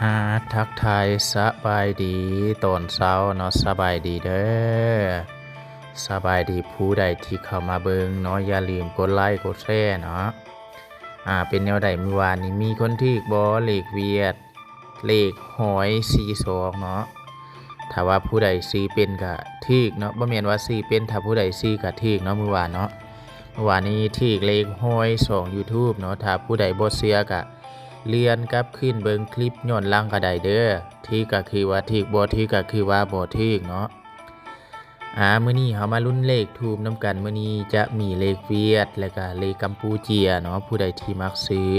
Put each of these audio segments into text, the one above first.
ອາ ທັກທາຍສະບາຍດີຕອນເຊົ້າເນາະ, ສະບາຍດີເດີ້ ສະບາຍດີຜູ້ໃດທີ່ເຂົ້າມາເບິ່ງເນາະ, ຢ່າລືມກົດໄລກົດແຊເນາະ. ອາ ເປັນແນວໃດມື້ວານນີ້ ມີຄົນຖືກບໍ່ ເລກຫວຽດ ເລກຮ້ອຍສີ່ສອງເນາະ? ຖ້າວ່າຜູ້ໃດຊື້ເປັນກະຖືກເນາະ, ບໍ່ແມ່ນວ່າຊື້ເປັນ ຖ້າຜູ້ໃດຊື້ກະຖືກເນາະ ມື້ວານເນາະ. ມື້ວານນີ້ຖືກເລກຮ້ອຍສອງ YouTube ເນາະ. ຖ້າຜູ້ໃດບໍ່ເຊື່ອກະເລື່ອນກັບຄືນເບິ່ງຄລິບຍ້ອນຫຼັງກະໄດ້ເດີ້. ຖືກກະຄືວ່າຖືກ, ບໍ່ຖືກກະຄືວ່າບໍ່ຖືກເນາະ. ອາ ມື້ນີ້ເຮົາມາລຸ້ນເລກທູບນຳກັນ. ມື້ນີ້ຈະມີເລກຫວຽດ ແລະກະເລກກຳປູເຈຍເນາະ. ຜູ້ໃດທີ່ມັກຊື້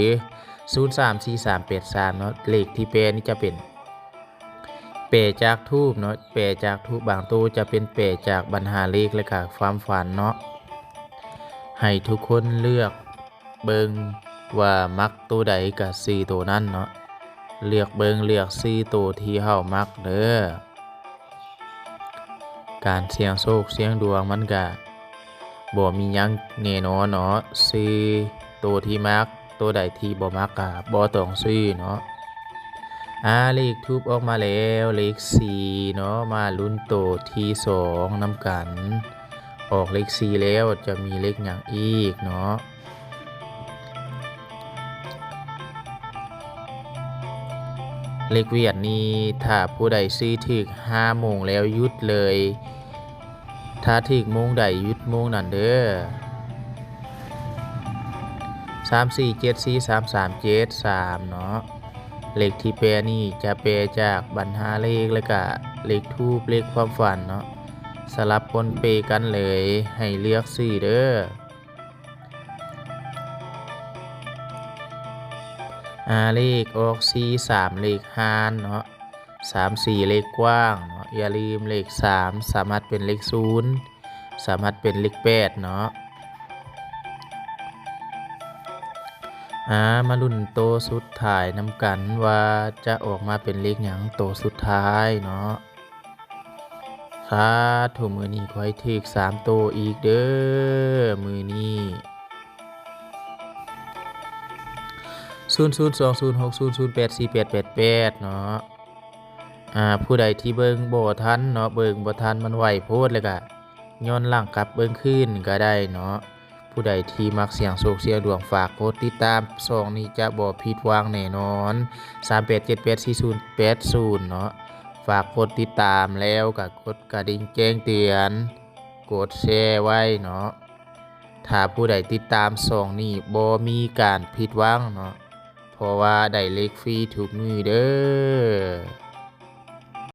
ສູນສາມສີ່ສາມແປດສາມເນາະ. ເລກທີ່ແປນີ້ຈະເປັນ ແປຈາກທູບເນາະ, ແປຈາກທູບ, ບາງໂຕຈະເປັນແປຈາກບັນຫາເລກ ແລະກະຄວາມຝັນເນາະ. ໃຫ້ທຸກຄົນເລືອກເບິ່ງວ່າມັກໂຕໃດກະຊື້ໂຕນັ້ນເນາະ. ເລືອກເບິ່ງເລືອກຊື້ໂຕທີ່ເຮົາມັກເດີ້. ການສ່ຽງໂຊກສ່ຽງດວງມັນກະບໍ່ມີຫຍັງແນ່ນອນເນາະ, ຊື້ໂຕທີ່ມັກ, ໂຕໃດທີ່ບໍ່ມັກກະບໍ່ຕ້ອງຊື້ເນາະ. ອາ ເລກທູບອອກມາແລ້ວ ເລກສີ່ເນາະ. ມາລຸ້ນໂຕທີສອງນຳກັນ. ອອກເລກສີ່ແລ້ວຈະມີເລກຫຍັງອີກເນາະ? ເລກຫວຽດນີ້ ຖ້າຜູ້ໃດຊື້ຖືກຫ້າໂມງແລ້ວຢຸດເລີຍ, ຖ້າຖືກໂມງໃດຢຸດໂມງນັ້ນເດີ້. ສາມສີ່ເຈັດສີ່ສາມສາມເຈັດສາມເນາະ. ເລກທີ່ແປນີ້ຈະແປຈາກບັນຫາເລກ ແລະກະເລກທູບ ເລກຄວາມຝັນເນາະ. ສະຫຼັບປົນເປກັນເລີຍ, ໃຫ້ເລືອກຊື້ເດີ້. ອາ ເລກອອກສີ່ສາມ ເລກຮ່ານເນາະ, ສາມສີ່ເລກກວ້າງເນາະ. ຢ່າລືມເລກສາມສາມາດເປັນເລກສູນ, ສາມາດເປັນເລກແປດເນາະ. ອາ ມາລຸ້ນໂຕສຸດທ້າຍນຳກັນວ່າຈະອອກມາເປັນເລກຫຍັງ ໂຕສຸດທ້າຍເນາະ. ສາທຸ ມື້ນີ້ຂໍໃຫ້ຖືກສາມໂຕອີກເດີ້ ມື້ນີ້ ສູນສູນສອງສູນຫົກສູນສູນແປດສີ່ແປດແປດແປດເນາະ. ອາ ຜູ້ໃດທີ່ເບິ່ງບໍ່ທັນເນາະ, ເບິ່ງບໍ່ທັນ ມັນໄວໂພດ ແລ້ວກະຍ້ອນຫຼັງກັບເບິ່ງຄືນກະໄດ້ເນາະ. ຜູ້ໃດທີ່ມັກສ່ຽງໂຊກສ່ຽງດວງ ຝາກກົດຕິດຕາມ ຊ່ອງນີ້ຈະບໍ່ຜິດຫວັງແນ່ນອນ ສາມແປດເຈັດແປດສີ່ສູນແປດສູນເນາະ. ຝາກກົດຕິດຕາມແລ້ວກະກົດກະດິ່ງແຈ້ງເຕືອນ ກົດແຊໄວ້ເນາະ. ຖ້າຜູ້ໃດຕິດຕາມຊ່ອງນີ້ ບໍ່ມີການຜິດຫວັງເນາະ, ເພາະວ່າໄດ້ເລກຟຣີທຸກມື້ເດີ້.